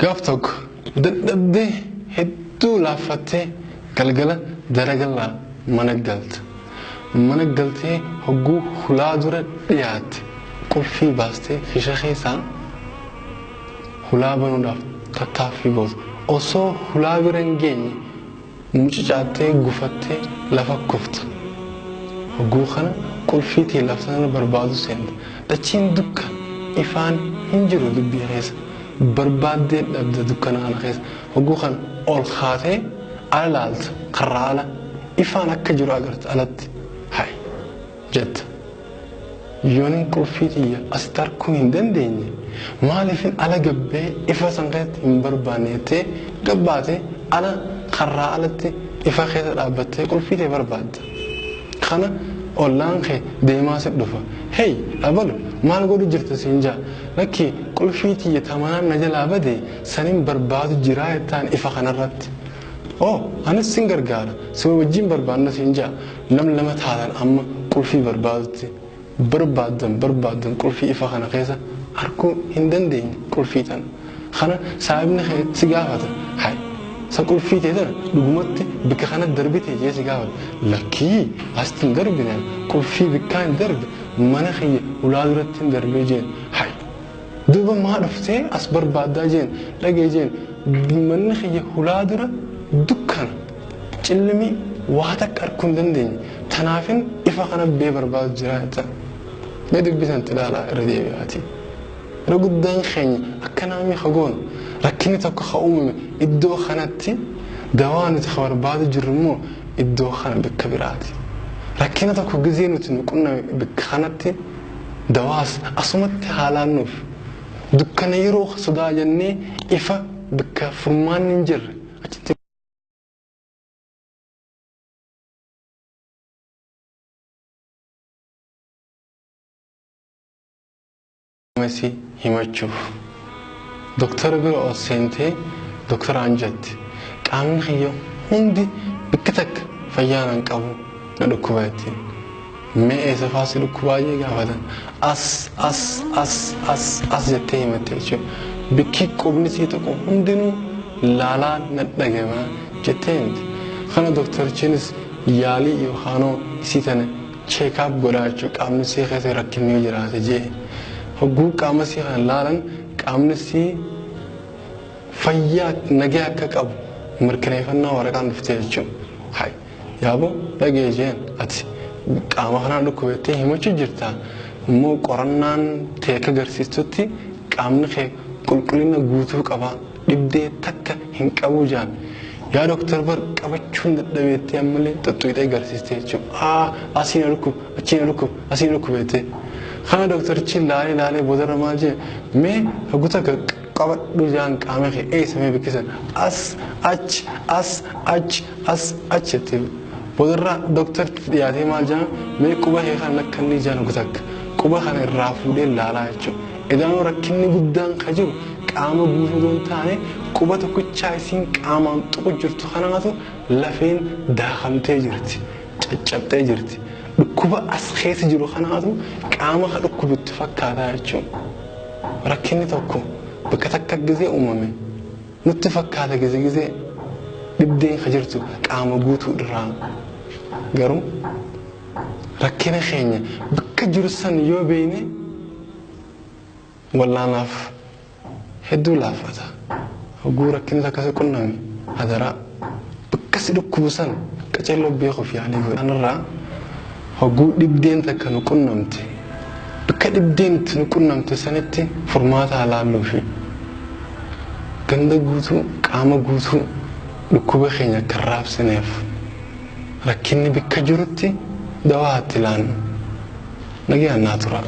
Gaaf tokko dadhabdee hedduu laaffattee galgala dalagarraa mana galta. Mana galtee hogguu hulaa dura dhiyaatte qulfii baastee fiisha keessaa hulaa banuudhaaf tattaaffii gootu. Osoo hulaa bira hin geenye mucucaattee gufattee lafa kufta. Hogguu kana qulfii ta'e lafa sana barbaadu seenta. Dachiin dukkan ifaan hin jiru dubbii keessa. Barbaaddee dhabda dukkana kana keessa. Hogguu kana ol kaatee ala laalta karraa ala ifaan akka jiru agarta alatti hay jetta. Yooniin qulfii xiyya asitti arguu hin dandeenye maaliifin ala gabbee ifa san keessatti hin barbaanne jettee gabbaatee ala karraa alatti ifa keessa dhaabbattee qulfii ta'e barbaadda. Kana ollaan kee deemaa si dhufa. Hey abalu maal godhu jirta siin jaa lakki qulfii tiyya tamanaan na jalaa bade saniin barbaadu jiraa jettaan ifa kanarratti. Oh anis sin gargaara si wajjin barbaadna siin jaa nam lama taatan amma qulfii barbaadutti barbaaddan barbaaddan qulfii ifa kana keessa arguu hin dandeenye qulfii tana. Kana saahibni kee si gaafata hay sa qulfii ta'e tana dhugumatti bikka kana darbite jee si gaafata lakkii asitti hin darbine qulfii bikkaa hin darbe mana kiyya ulaa duratti hin darbee jeen hay duuba maa dhuftee as barbaaddaa jeen dhagee jeen manni kiyya hulaa dura dukkana cilmii waa takka arguu hin dandeenye tanaafin ifa kana bee barbaadu jira jetta mee dubbisan ilaalaa irra deebi'aati. Yeroo guddaan keenya akka naamii hagoon rakkinni tokko haa uumame iddoo kanatti dawaa nuti barbaadu jirru immoo iddoo kana bakka biraati. Rakkina tokko gizee nuti nu qunname bakka kanatti dawaas asumatti haalaan nuuf dukkana yeroo sodaa jennee ifa bakka furmaanni hin jirre achitti. Himachuuf doktara bira ol seentee doktoraan jetti qaamni kiyya hundi bakka takka fayyaa nan qabu na dhukkuba jettiin. Mee eessa fa'aa si dhukkubaa jee gaafatan as as as as as jettee himatte jechuudha. Bikki qubni sii tuqu hundinuu laalaa na dhagama jettee himte. Kana doktorichiinis yaalii yookaanoo isii tana cheekaap godhaa jechuudha qaamni sii keessa rakkinni yoo jiraate jee. Hogguu qaama sii kana laalan qaamni sii fayyaa nagaa akka qabu mirkaneeffannaa waraqaan dhuftee jechuudha. Hay yaaboo dhagee jeen ati qaama kanaan dhukkubattee himachuu jirta immoo qorannaan ta'e akka agarsiistutti qaamni kee qulqullina guutuu qaba dhibdee takka hin qabu jaan. Yaa doktor bar qabachuun dadhabeettee ammallee xuxxuuxee agarsiiste jechuudha. Aa asiin dhukkub achiin dhukkub asiin dhukkubeettee. Kana doktorichi laalee laalee boodarra maal jee mee hogguu takka qabadhu jaan qaama kee eessa mee bikkisan as achi as achi as achi jettee boodarra doktoritti dhiyaatee maal jaan mee quba kee kana akka inni jaan hogguu takka quba kana irraa fuudhee laalaa jechuudha. Edaanoo rakkinni guddaan ka jiru qaama guutuu osoo hin taane quba tokkichaa isiin qaamaan tuqu jirtu kanaatu lafeen daakamtee jirti caccabtee jirti. Dhukkuba as keessa jiru kanaatu qaama ka dhukkubitti fakkaataa jechuudha. Rakkinni tokko bakka takka gizee uumame nutti fakkaata gizee gizee dhibdeen ka jirtu qaama guutuu irraa. Garuu rakkina keenya bakka jiru san yoo beekne wallaanaaf hedduu laaffata. Hogguu rakkinni takka si qunname hadaraa bakka si dhukkubu san qaceelloo beekuuf yaalii godhu. Kanarraa hogguu dhibdeen takka nu qunnamte bakka dhibdeen itti nu qunnamte sanitti furmaata haa laalluu fi ganda guutuu qaama guutuu Dhukkuba keenya akka hin raabsineef rakkinni bikka jirutti dawaa itti laannu. Nagayaan naa turaa.